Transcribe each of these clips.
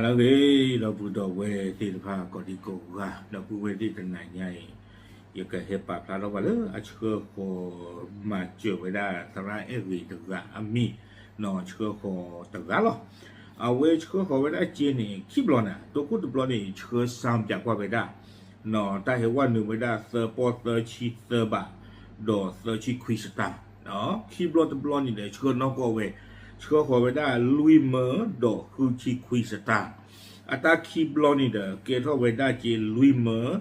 ဟါလၢအဂ့ၤ ဒီပုၢ်ဒီဝဲၢ်သ့ၣ်တဖၣ် ကိးဒံကိးဂၤ ဒီပုၢ်ဝဲၢ်သ့ၣ်တနၤညါအံၤ ယကဟဲပာ်ဖျါထီၣ်ပှၤလၢအဆှၢဃီၤမၤစၢၤဝဲဒၣ် သရၣ်အဲၣ်ဂ့ၤတဂၤအမံၤ နီၢ်ဆှၢဃီၤတဂၤလီၤ. အဝဲဆှၢဃီၤဝဲဒၣ်စ့န့ၣ် ခံဘျီနၤ တိခိၣ်တဘျီန့ၣ် ဆှၢစၢ်ပၠးကွၢ်ဝဲဒၣ် နီၢ်တၢ်ဟဲဝဲနုာ်ဝဲဒၣ်သၢပီၢ်သၢဆံသၢဘး ဒီးသၢဆံခွံစတၢ် ခံဘျီတဘျီန့ၣ်ဒီး ဆှၢနီၢ်ကီၢ်ဝဲ ဆှၢဃီၤဝဲဒၣ်လွံၢ်မၢဒီးဃုဆံခွံစတၢ် အတၢ်ခံဘျီန့ၣ်ဒီး ကဲထီၣ်ဝဲဒၣ်က့လွံၢ်မၢ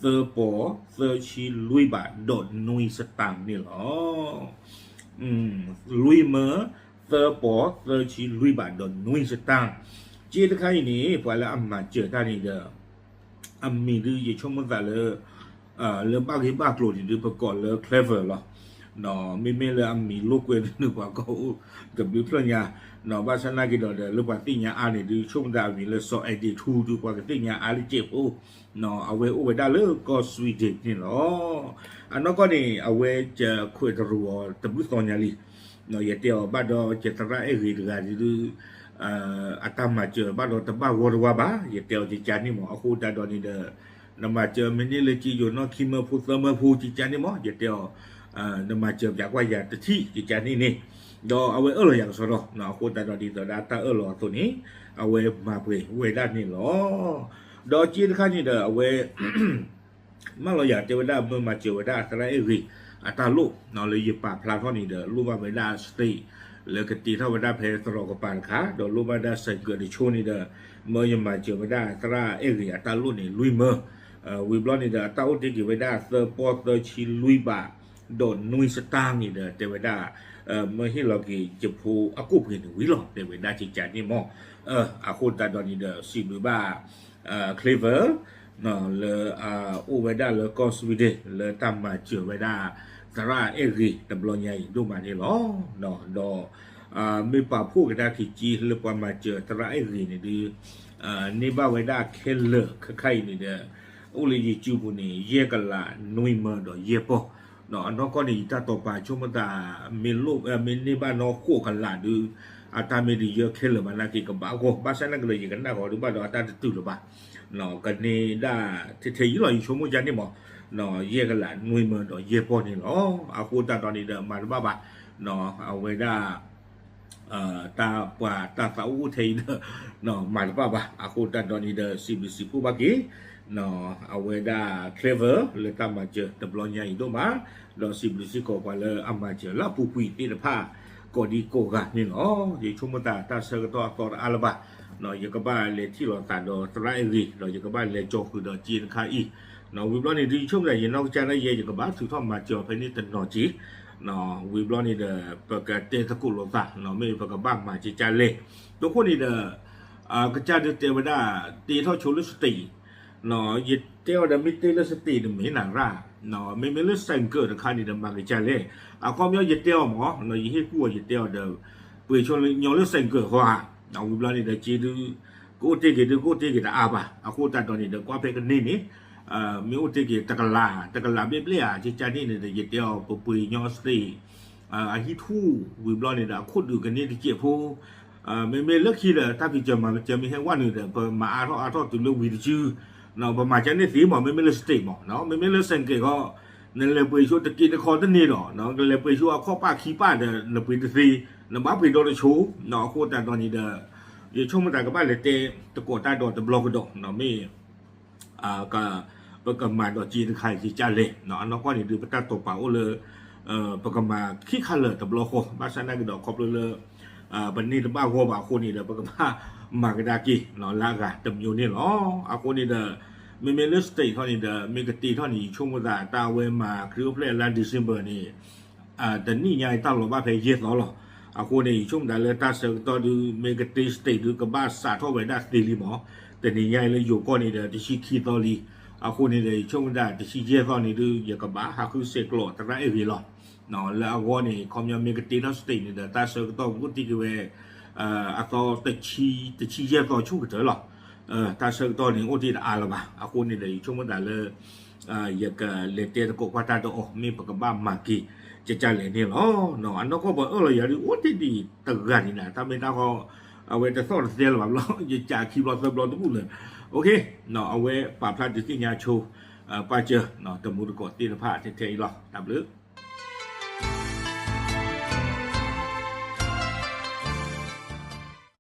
သၢပီၢ် သၢဆံလွံၢ်ဘးဒီးနွံစတၢ်န့ၣ်လီၤ. လွံၢ်မၢ သၢပီၢ် သၢဆံလွံၢ်ဘးဒီးနွံစတၢ် က့တခါအံၤန့ၣ် ပှၤလၢအမၤစၢၤတၢ်န့ၣ်ဒီး အမံၤဒုးယဆိကမိၣ်သးလၢ လၢဘၣ်ဂ့ၢ်ဘၣ်ကျိၤန့ၣ်ဒုး ပကိးလၢ clever လီၤ. မ့မ့ၢ်လၢအမံၤလိာ်ကွဲဒုးန့ၣ် ပှၤကိးအိၣ်တဘျုးဖျၢၣ်ညါ ဘၣ်ဆၣ်နာ်က့ဒီး လၢပှၤသ့ၣ်ညါအါန့ၣ်ဒုး ဆိကမိၣ်သးအမံၤလၢ စီၤအဲးဒ့းထူ ဒုး ပှၤကသ့ၣ်ညါအါလၢကဲးဖိ အဝဲအိၣ်ဝဲဒၣ်လၢကီၢ် Sweden န့ၣ်လီၤ. အနီၢ်ကီၢ်န့ၣ် အဝဲကခွဲးတရူးအီၤတဘျုးသီညါလံ ယတဲအီၤဘၣ်ဒီး ယသရၣ်အဲၣ်ဂ့ၤတဂၤဒုး အတၢ်မၤစၢၤဘၣ်ဒီးတဘၣ်ဂီၢ်တဝါဘၣ် ယတဲအီၤကကါန့ၣ်မး အဃိသတးဒီးန့ၣ်ဒီး နမၤစၢၤမ့ၢ်န့ၢ်လၢက့ယိၤနီၢ်ခံမၢဖိသၢမၢဖိကကါန့ၣ်မး ယတဲအီၤ နမၤစၢၤပၠးကွၢ်ယၤတထံၣ်ကကါန့ၣ်န့ၣ် ဒီးအဝဲအၢၣ်လီၤယၤကစီဒီ အဃိသတးဒီးဒ်သိးဒၣ်တၢ်အၢၣ်လီၤအသိးန့ၣ် အဝဲမၤပှဲၤဝဲဒၣ်န့ၣ်လီၤ. ဒီးက့တခါန့ၣ်ဒီး အဝဲ မၢလီၤယၤတဲဝဲဒၣ် မ့ၢ်မၤစၢၤဝဲဒၣ်သရၣ်အဲၣ်ဂ့ၤအတၢ်လိၣ် လၢယပာ်ဖျါထီၣ်န့ၣ်ဒီး လိၣ်ဘၣ်ဝဲဒၣ် state လၢကတ့ထီၣ်ဝဲဒၣ်ဖဲသရိာ်ကပၤတခါ ဒီးလိၣ်ဘၣ်ဒၣ် ဆိုင်ကယ် တဆိန့ၣ်ဒီး မၢယမၤစၢၤဝဲဒၣ်သရၣ်အဲၣ်ဂ့ၤအတၢ်လိၣ်န့ၣ် လွံၢ်မၢ ဝံၤဘျီန့ၣ်ဒီး အတၢ်အိၣ်တ့ၢ်က့ၤဝဲဒၣ်သၢပီၢ်သၢဆံလွံၢ်ဘး ဒီးနွံစတၢ်န့ၣ်ဒီး တဲဝဲဒၣ် မၢဟ့ၣ်လီၤက့ၤယဖိအကိၣ်ပှ့ၤန့ၣ်ဝံၤလီၤ တဲဝဲဒၣ်ကကါန့ၣ်မး အဃိသတးဒီးန့ၣ်ဒီး စံးဘျုးဘၣ် clever လၢအအိၣ်ဝဲဒၣ်လၢကီၢ် Sweden လၢတၢ်မၤစၢၤဝဲဒၣ် သရၣ်အဲၣ်ဂ့ၤတဘျီညါအံၤဒိၣ်မးန့ၣ်လီၤ. ဒီး မ့ၢ်ပာ်ဖှိၣ်ကဒါက့ၤက့လၢပှၤမၤစၢၤသရၣ်အဲၣ်ဂ့ၤန့ၣ်ဒုး န့ၢ်ဘၣ်ဝဲဒၣ်ခဲလၢာ်ခဲခါအံၤန့ၣ်ဒီး အိၣ်လၢ YouTube ပူၤန့ၣ် ယဲၢ်ကလးနွံမၢဒီးယဲၢ်ပီၢ် ဒီးအနီၢ်ကီၢ်န့ၣ် ယတၢ်တိာ်ပာ်ဆိကမိၣ်သး မ့ၢ်လိၣ် မ့ၢ်န့ၢ်ဘၣ်နီၢ်ဃိးကလးဒုး အတၢ်မ့ၢ်တယၢခဲလၢာ်ဘၣ်နာ်က့ကဘၣ်ဂီၢ် ဘၣ်ဆၣ်နာ်က့ဒီး ယကနၣ်ဃီၤဒုးဘၣ်ဒီးအတၢ်တတုၤလၢၤဘၣ် ကန့ၢ်ဒၣ်ထဲထဲအံၤလီၤ ယဆိကမိၣ်ကန့ၣ်မး ယဲၢ်ကလးနွံမၢဒီးယဲၢ်ပီၢ်န့ၣ်လီၤ. အဃိသတးဒီးန့ၣ်ဒီး မၤတဘၣ်ဘၣ် အဝဲဒၣ် တၢ်ပှၤတၢ်သးအိၣ်ထဲအံၤဒီး မၤတဘၣ်ဘၣ် အဃိသတးဒီးန့ၣ်ဒီး စံးဘျုးစံးဖှိၣ်ဘၣ်က့ၤ အဝဲဒၣ် clever လၢတၢ်မၤစၢၤတဘျီညါအံၤဒိၣ်မး ဒီးစံးဘျုးစ့ၢ်ကီးပှၤလၢအမၤစၢၤလၢအပူၤကွံာ်သ့ၣ်တဖၣ် ကိးဒံကိးဂၤန့ၣ်လီၤ. ယဆိကမိၣ်သးတၢ်ဆၢကတီၢ်အသီတအါလၢၤဘၣ် ယကဘၣ်လဲၤထံၣ်လိာ်သးဒီးသရၣ်အဲၣ်ဂ့ၤ ဒီးယကဘၣ်လဲၤကၠီၤဃုာ်ဒီးက့တခါအံၤ ဝံၤဘျီန့ၣ်ဒုး ယဆိကမိၣ်သး ယနီၢ်ကစၢ်ဒၣ်ယဲ ယကဘၣ်ထုးထီၣ်မၤစၢၤအီၤဖဲန့ၣ်တနီၤက့ ဝံၤဘျီန့ၣ်ဒီး ပကတဲသကိးလိာ်သး မ့ၢ်ပကဘၣ်မၤကကါလဲၣ် တိခိၣ်န့ၣ်ဒီး ကစၢ်ဒုးတဲဝဲဒၣ် တ့ထီၣ်ဆိလၢ state ယတဲအီၤဒီး မ့ၢ်တ့လၢ state တမ့ၢ်နၤရၣ် မ့မ့ၢ်လၢ ဆိုင်ကယ် တခါန့ၣ်ဒီး မၤကကါလဲၣ် အခီပညီယတဲအီၤမး ယဟ့ၣ်ကူၣ်အီၤ ယတဲအီၤဒီး ပှ့ၤဆိညီလၢ ဆိုင်ကယ် ဃီဧါ ဝံၤဘျီန့ၣ်ဒီး က့ဒုး ကအိၣ်တ့ၢ်က့ၤဒုး ကအိၣ်တ့ၢ်က့ၤတအါဘၣ် အဃိသတးဒီးန့ၣ်ဒီး ကွၢ်ဖဲကန့ၢ်န့ၣ် မ့ၢ်အိၣ်တ့ၢ်က့ၤတကလး တကလးဘျဲၣ်ဘျဲၣ်ဧါ ကကါန့ၣ်န့ၣ်ဒီး ယတဲအီၤ ပပှ့ၤညီ state အဟံၣ်ထူၣ် ဝံၤဘျီန့ၣ်ဒီး အခိၣ်ဒုးကန့ၢ်တစဲးဖိ မ့မ့ၢ်လၢခံဒီး တၢ်ဖံးစၢၤမၤစၢၤမ့ၢ်ဟဲဝဲနုာ်ဒီး ပမၤအါထီၣ်အါထီၣ်တုၤလၢဝံၤတစု ပမၤကန့ၢ်သ့မး မ့မ့ၢ်လၢ state မး မ့မ့ၢ်လၢ ဆိုင်ကယ် ဃီ နလဲၤပှ့ၤဆိတက့တခီတန့ၢ်ဒီး နကလဲၤပှ့ၤဆိအခီၣ်ပၣ်ခံပၣ်ဒီး နပှ့ၤတသ့ နဘၣ်ပှ့ၤဒီတဆိ အဃိသတးဒီးန့ၣ်ဒီး ယဆိကမိၣ်သးကဘၣ်လဲၤတဲသကိးတၢ်ဒီးတဘျီကဒီး မ့ၢ် ပကမၤဒီးက့တခါအံၤကကါလဲၣ် အနီၢ်ကီၢ်န့ၣ်ဒုး ပတၢ်တိာ်ပာ်အိၣ်လၢ ပကမၤခံခါလၢာ်တဘျီဃီ ဘၣ်ဆၣ်နာ်က့ဒီးခီဖျိလၢ ပန့ၢ်တဘၣ်ဂီၢ်ဘၣ်အဃိန့ၣ်ဒီး ပကဘၣ်မၤကဒါက့ၤ လၢအဂၤတမျိုးန့ၣ်လီၤ. အဃိန့ၣ်ဒီး မ့မ့ၢ်လၢ state ထီၣ်န့ၣ်ဒီး မ့ၢ်ကတ့ထီၣ်န့ၣ် ယဆိကမိၣ်သး တၢ်အဝဲမၤခရံာ်အိၣ်ဖျဲၣ်အလါ December န့ၣ် တနံၣ်ညါအံၤတၢ်လီၤဘၣ်ဖဲယဲၢ်သီလီၤ. အဃိန့ၣ် ယဆိကမိၣ်သးလၢတၢ်ဆၢကတီၢ်ဒုး မ့ၢ်ကတ့ state ဒုး ကဘၣ်စးထီၣ်ဝဲဒၣ်သ့လံမး တနံၤညါအံၤလၢယိၤကီၢ်န့ၣ်ဒီး တဆံခံသီလံ. အဃိန့ၣ်ဒီး ယဆိကမိၣ်သး တဆံယဲၢ်သီန့ၣ်ဒုး ယကဘၣ်ဟးဃုဆဲးကျိးသရၣ်အဲၣ်ဂ့ၤလီၤ. လၢအဂီၢ်န့ၣ် ခီပညီမ့ၢ်ကတ့ထီၣ် state န့ၣ်ဒီး တၢ်ဆၢကတီၢ်ကအိၣ်တ့ၢ်က့ၤဝဲ အသီ တဆံယဲၢ်သီဆူၣ်ကတၢၢ်လီၤ. တၢ်ဆၢကတီၢ်န့ၣ် အိၣ်တ့ၢ်တအါလၢၤဘၣ်. အဃိန့ၣ်ဒီး ယဆိကမိၣ်သးလၢ ယကလဲၤတဲသကိးကွၢ်တၢ်ဒီးအီၤ မ့ၢ်ပကဘၣ်မၤက့ၤကကါလဲၣ်န့ၣ်လီၤ. အနီၢ်ကီၢ်ပှၤအၢၣ်လီၤယၤဒုး အိၣ်တ့ၢ်ဒံးတဂၤန့ၣ်နၤ တၢ်မ့ၢ်တၢ်ဃီ အဝဲတသီၣ်တသဲလၢၤဘၣ်ဘျီ ယကးခံဘျီသၢဘျီတဘူၣ်လၢၤ. အဝဲပာ်ဖျါဒုးသ့ၣ်ညါဆိ ပၢ်စၢၤ တမူတကိးသ့ၣ်တဖၣ်ထဲထဲအံၤလီၤ. တၢ်ဘျုး